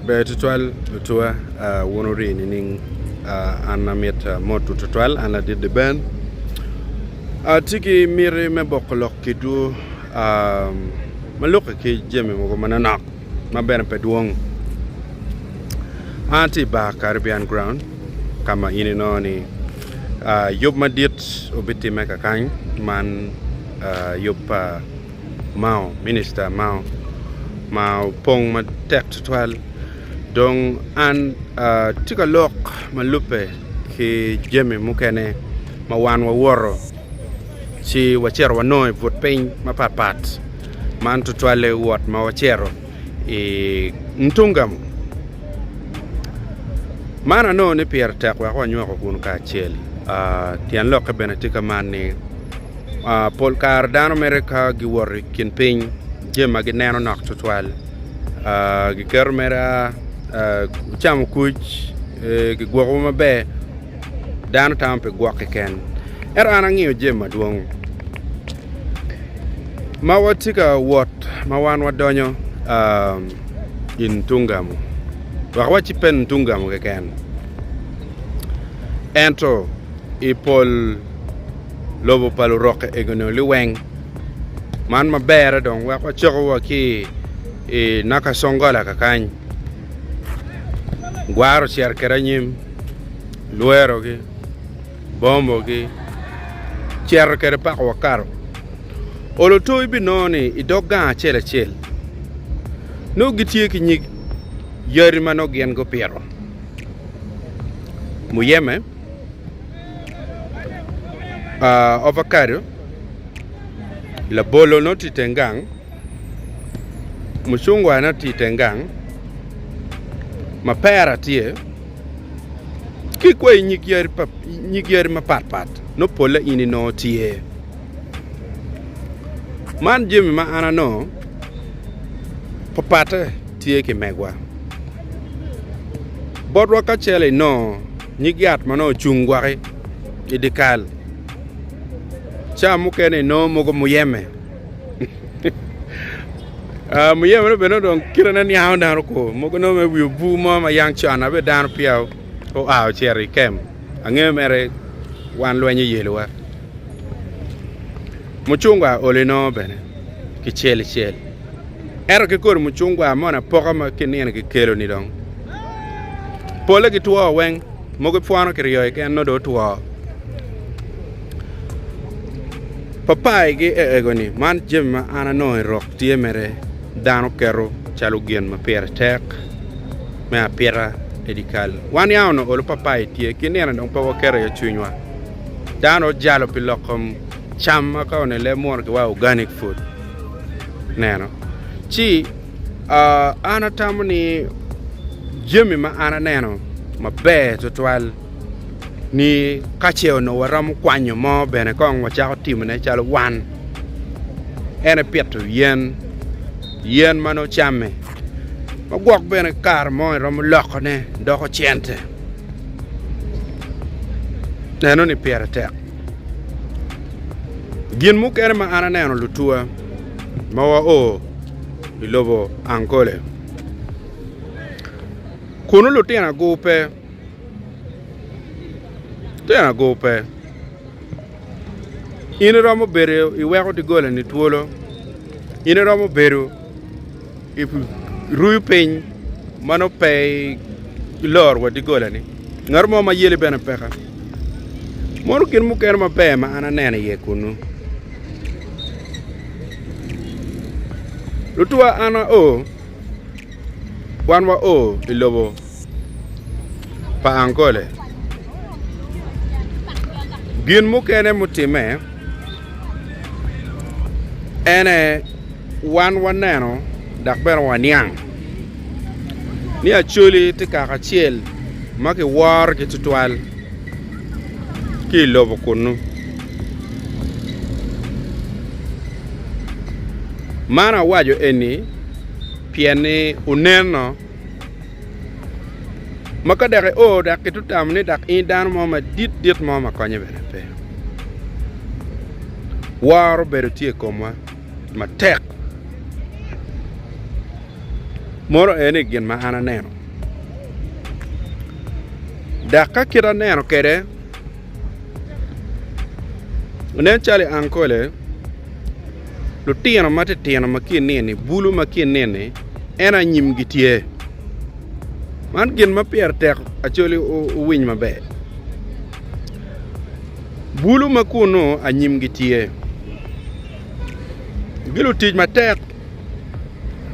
Ber tutwal lutuwa wun wuri nining an amito amotwu tutwal an ladit Deben atye ki miti me boko lok kwedwu ma lukke ki jami mogo manonok ma bene pe dwong an atye i bar Caribbean ground ka ma in inongo ni yub madit obitimme kakany man yub pa Mao, minista Mao ma opong matek tutwal dong an atye ka lok ma lubbe ki jami mukene ma wan wawoto ci wacito wanongo i but piny mapat pat man tutwalle wot ma wacito i Ntungamo man anongo ni pire tek wek wanywako kunu kacel tyen lokke bene tye ka man ni Pol kare dano mere ka giwoto i kin piny jami ma gineno nok tutwal giketo mere camo kuc gigwokowu maber dano tamo pi gwok keken ento an angiyo jami madwong ma watye ka wot ma wan wadonyo i Ntungamo wek awac pe Ntungamo keken ento i pol lobo pa lurokke ego-ni liweng. Man maberre dong wek wacoko wa ki i Nakasongola kakany. Gwaro ocito kwede anyim, lwerogi, bombogi, cito kwede paka wakato. Olo to ibinongo ni i dog gang acel acel nongo gitye ki nyig yadi ma nongo gin gupito muyeme. Ovakado, labolo nongo tye i teng gang, mucungwa nongo tye i teng gang, mapera tye ki kwayi nyig yadi mapatpat nongo polle in inongo tye. Man jami ma an anongo papatte tye ki megwa botwa ka cel inongo Nyig yat ma nongo ocung gwaki i dye kal ca mukene inongo mogo muyeme muyeme bene dong kite ne niango dano ko mogo nongo me wi obur mo ma yang con abe dano peya oa ocito i kem angeyo mere wan lweny oyelowa mucungwa olo inongo bene kicel icel. Ento ki kodi mucungwa moni apoka ma kinino kikelo-ni dong polle gitwo weng mogo ipwono kiryo keken nongo dong otwo. Papai ki ego-ni man jami ma an anongo i rok tye mere dano keto calo gin ma pire tek me apita i dye kal. Wan yam onongo olo papai tye ki nino dong pe waketo iye cwinywa dano ojalo pi lok kom cam ma ka onongo i leb munu kiwaco organic food. neno ci an atamo ni jami ma an aneno maber tutwal ni ka ce onongo waromo kwanyo mo bene kong wacako timone calo wan en aye pito yen, yen ma nongo camme ma gwok bene kare mo iromo lokone doko cente enoni pire tek. Gin mukene ma an aneno lutuwa ma wao i lobo Ankole kunu lutino agur pe lutino agur pe in iromo bedo iweko dogolani twolo in iromo bedo Iruyo piny ma nongo pe iloro wa dogolani ngat mo ma yeli bene peke mono gin mukene maber ma an aneno iye kunu lutwa an ao wan wao i lobo pa Ankole gin mukene mutimme en aye Wan waneno dok bene waniang ni Acholi tye kaka acel ma kiworogi tutwal ki i lobo kunu. Man awaco eni pien ni oneno ma ka dok io dok kitutamo ni dok in dano mo madit dit mo ma konye bene pe. Woro obedo tye i komwa. matek. Mono eni gin ma an aneno. Dok ka kit aneno kwede, nen calo i Ankole, lutino matitino ma kin nini, bulu ma kin nini, en anyimgi tye. Man gin ma pire tek Acholi wuwiny maber. Bulu ma kunu anyimgi tye. Gilutic matek,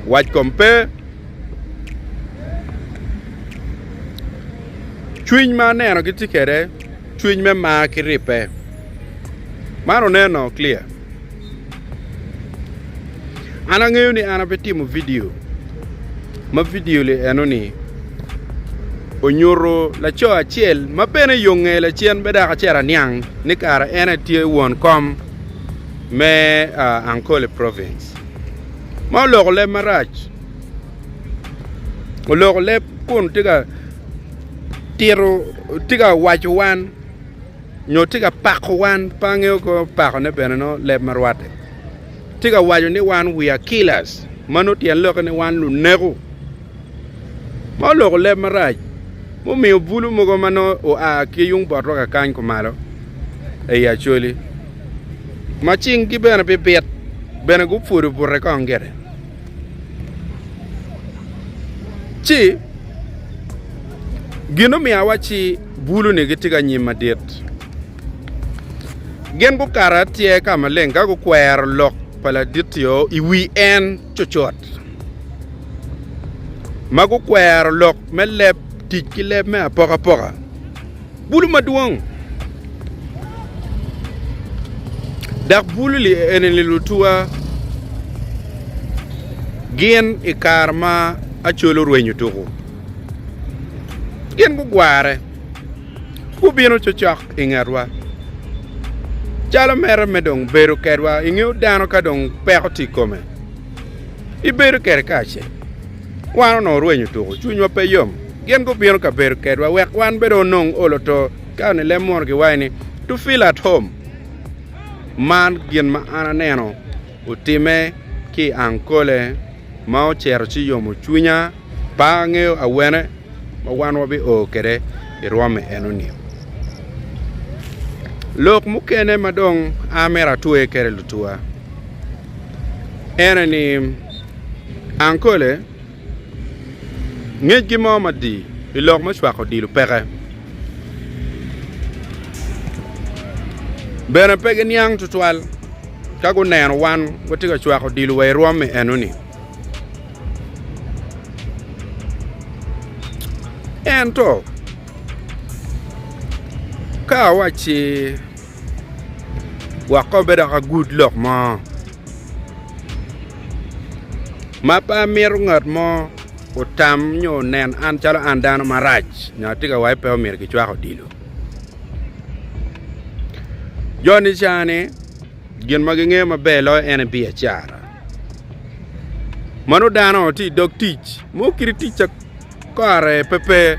wac kom pe. Cwiny ma aneno gitye kwede, cwiny me mar ki ribbe. Man oneno clear. An angeyo ni an abitimo vidio ma vidio-li enoni onyuto laco acel ma bene yo nge lacen bene dok acito aniang ni kara en aye tye won kom me Ankole province ma oloko leb marac oloko leb kun tye ka tito tye ka waco wan nyo tye ka pako wan pe angeyo kong pakone bene nongo leb ma rwatte tye ka waco ni wan we are killers ma nongo tyen lokke ni wan luneko ma oloko leb marac mumiyo bulu mogo ma nongo oa ki yung botwa kakany kumalo i Acholi ma cinggi bene bibit bene gupwodo bute kong gire ci gin omiyo awacci bulu-ni gitye ki anyim madit. Gin gukato atyer ka maleng ka gukwero lok pa ladit-ti-o i wi en cucut, ma gukwero lok me leb tic ki leb me apokapoka. Bulu madwong dok bulu-li eni-ni lutuwa gin i kare ma Acholi orwenyo tuku gin gugware gubino cocok i ngetwa calo mere me dong bedo kedwa ingeyo dano ka dong peko tye i kome ibedo kwede kacel. Wan onongo orwenyo tuko, cwinywa pe yom. Gin gubino ka bedo kedwa wek wan bene onong olo to. Ka ni leb muno giwaco ni, To feel at home. Man gin ma an aneno otimme ki i Ankole ma ocito ci yomo cwinya. Pe angeyo awene ma wan wabio kwede i rwomme enoni. Lok mukene ma dong amito atwe kwede lutuwa ene ni, Ankole, ngecgi mo madii i lok me cwako odilo peke. Bene pe giniang tutwal ka guneno wan watye ka cwako odilo wa i rwom-mi enoni. Ento ka awacci Gwok kong bed dok agud lok mo ma pe amito ngat mo otam nyo onen an calo an dano marac nyo atye ka waci pe omyero kicwak odilo. Jo-ni ca-ni gin ma gingeyo maber loyo en aye biacara ma nongo dano tye i dog tic mo kit tic Kore pe pe.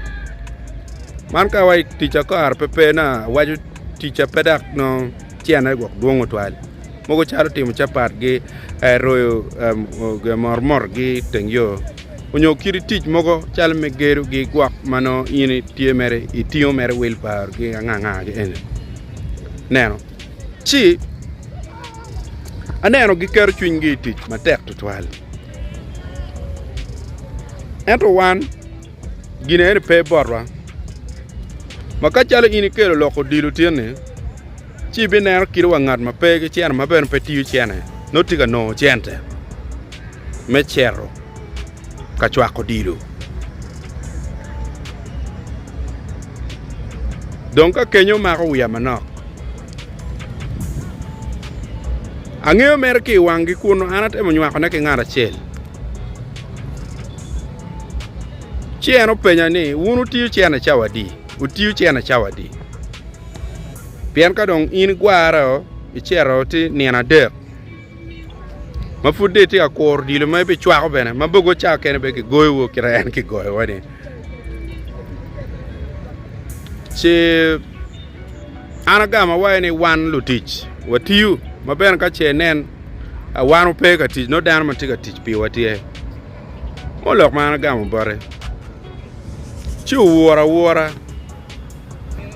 Man ka awaco ticca kore pe pe na awaco ticca pe dok nongo cene gwok dwong tutwal. Mogo calo timo capat gi royo mot gi iteng yo onyo kit tic mogo calo me gedo gi gwok ma nongo in itye mere itingo mere wilbaro ki anga anga gi eni ineno ci aneno giketo cwinygi i tic matek tutwal. Ento wan, gin eni pe botwa. Ma ka calo in ikelo lok odilo tin-ni, ci ibineno kit wa ngat ma pe ki cente ma bene pe tiyo cente nongo tye ka nongo cente me cito ka cwako odilo. Dong ka kenyo mako wiya manok, angeyo mere ki i wanggi kunu an atemo nywakone ki ngat acel. Ci en openya ni, 'Wun wutiyo cene cawa adi? Wutiyo cene cawa adi? Pien ka dong in igware icito ti nino adek ma pud dong itye ka kuro dilo ma ibicwako bene ma bogo ca kene bene kigoyowu kit ma en kigoyowa-ni. Ci an agamo awaco ni wan lutic watiyo ma bene ka ce inen wan wape ka tic nongo dano ma tye ka tic piwa tye. Mo lok ma an agamo bote ci owuro awura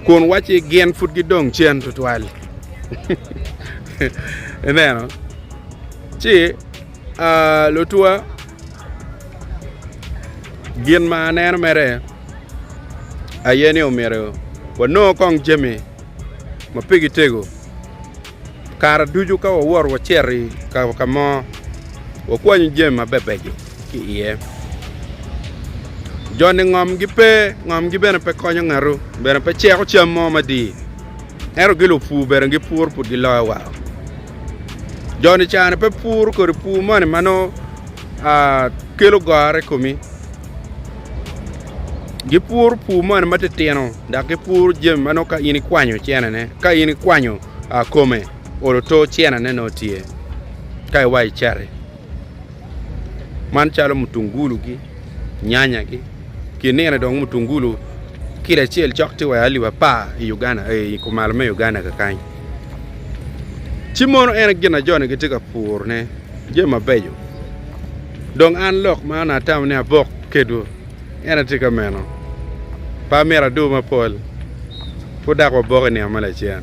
kun wacci gin pud gidong cen tutwal. Ineno? Ci lutwa gin ma aneno mere aye ni omyero wanong kong jami ma pigi tego. Kare ducu ka wawoto wacito i ka mo, wakwanyo jami mabebeco ki iye. Jo-ni ngomgi pe, ngomgi bene pe konyo ngatu, bene pe ceko cam mo madit, ento gi lupur bene gipuro pud giloyo woko. Jo-ni cani pe puro kodi pur moni ma nongo kelo goro i komi, gipuro pur moni matitino dok gipuro jami ma nongo ka in ikwanyo cenene, ka in ikwanyo kome olo to cenene nongo tye ka iwaco icati. Man calo mutungulu-gi, nyanya-gi, ki nino dong mutungulu kilo acel cok tye wa alip apar i Uganda i kumalo me Uganda kakany. Ci mono en aye gin ma jo-ni gitye ka purone, jami mabeco. Dong an lok ma onongo atamo ni abok kedwu en aye tye ka meno. Pe amito adur mapol, pud dok wabok i nino ma lacen.